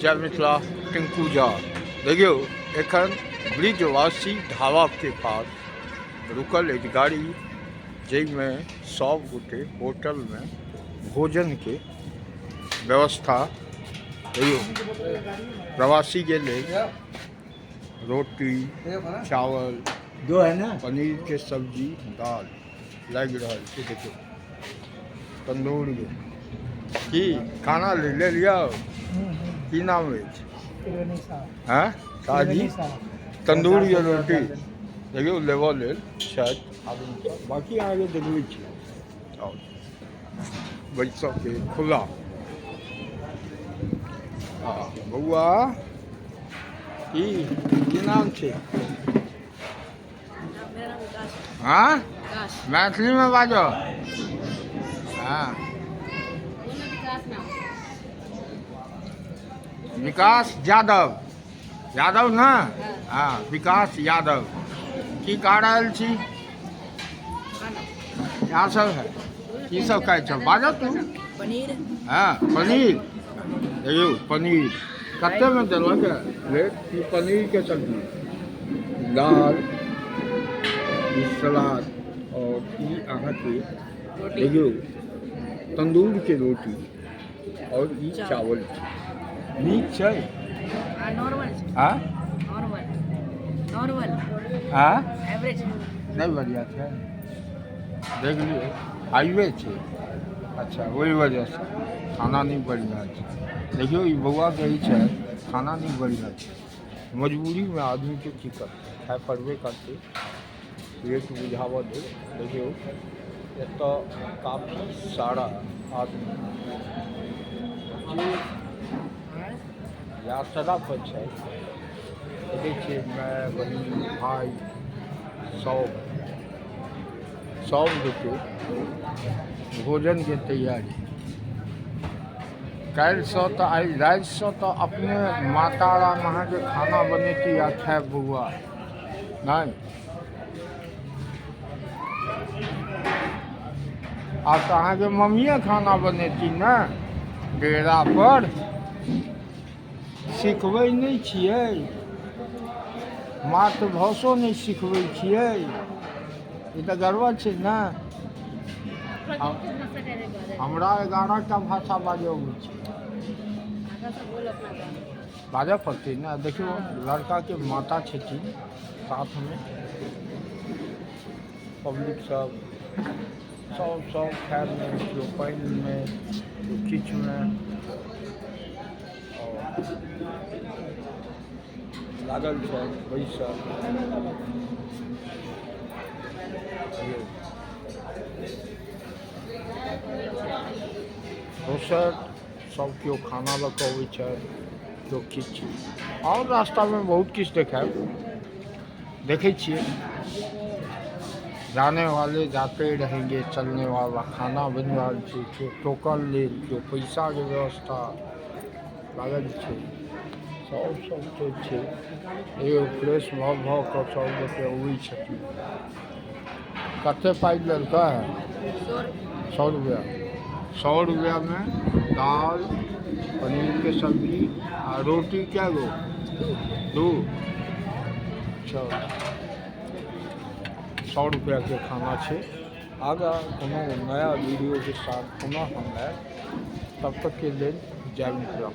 जय मिथिला, टिंकू झा। देखियौ एखन ब्रिजवासी ढाबा के पास रुकल अछि गाड़ी, जाहिमे सब गोटे होटल में भोजन के व्यवस्था। देखियौ प्रवासी के लेल रोटी, चावल, दो है ना, पनीर के सब्जी, दाल लागि रहल छै। देखियौ तंदूर के की खाना ले ले लियौ। की नाम अछि? हँ शाहजी, तंदूर के रोटी देखियौ लेबऽ लेल छथि आदमी सब। बाँकी अहाँके देखबै छी आओर बैसऽके खुला। हँ बौआ, की की नाम छै? हाँ, मैथिलीमे बाजो। हाँ, विकास यादव। यादव ने? हाँ, विकास यादव। की खा रहल छी? यहाँ सब है, की सब खाइ छौ? बाजो तू। पनीर। हाँ, पनीर। देखियौ पनीर कतेमे देलक प्लेट। ई पनीरके सब्जी, दाल, ई सलाद और ई अहाँके देखियौ तंदूरके रोटी और ई चावल छै। नीक छै? नॉर्मल। हाँ। Normal, normal. हाँ। एवरेज। नहि बढ़िआँ छै। देख लियौ, हाईवे छै। अच्छा, ओहि वजहसँ खाना नहि बढ़िआँ छै। देखियौ, ई बौआ कहै छै खाना नहि बढ़िआँ छै। मजबूरीमे आदमीके की करतै, खाय पड़बे करतै, पेट बुझाबऽ दे। देखियौ, एतऽ काफी सारा आदमी जे यात्रा पर छै। देखै छियै, माय, बहिन, भाय सब सब गोटे भोजनके तैयारी। काल्हिसँ तऽ, आइ रातिसँ तऽ अपने माता राम अहाँके खाना बनेती आ खायब बौआ। नहि, आब तऽ अहाँके मम्मिए खाना बनेती ने डेरा पर। सिखबै नहि छियै? मातृभाषो नहि सिखबै छियै? ई तऽ गड़बड़ छै ने। हमरा 11 टा भाषा बाजऽ अबै छै। बाजऽ पड़तै ने। देखियौ, लड़काके माता छथिन साथमे। पब्लिक सब सब सब खायमे, केओ पानिमे, केओ किछुमे आओर लागल छै बैसल। देखियौ, दोसर सब केओ खाना लऽ कऽ अबै छथि, केओ किछु। आओर रास्तामे बहुत किछु देखायब। देखै छियै, जाने वाले जाते रहेंगे, चलने वाला। खाना बनि रहल छै, केओ टोकन लेल, केओ पैसाके व्यवस्था लागल छै। सब सब चीज छै। एगो फ्रेश भऽ भऽ कऽ सब गोटे अबै छथिन। कते पाइ लेलकै? 100 रुपैआ। 100 रुपैआमे दाल, पनीरके सब्जी आ रोटी कए गो? दू। अच्छा, 100 रुपैआके खाना छै। आगाँ कोनो नया वीडियोके साथ पुनः हम आयब। तब तकके लेल जय मिथिला।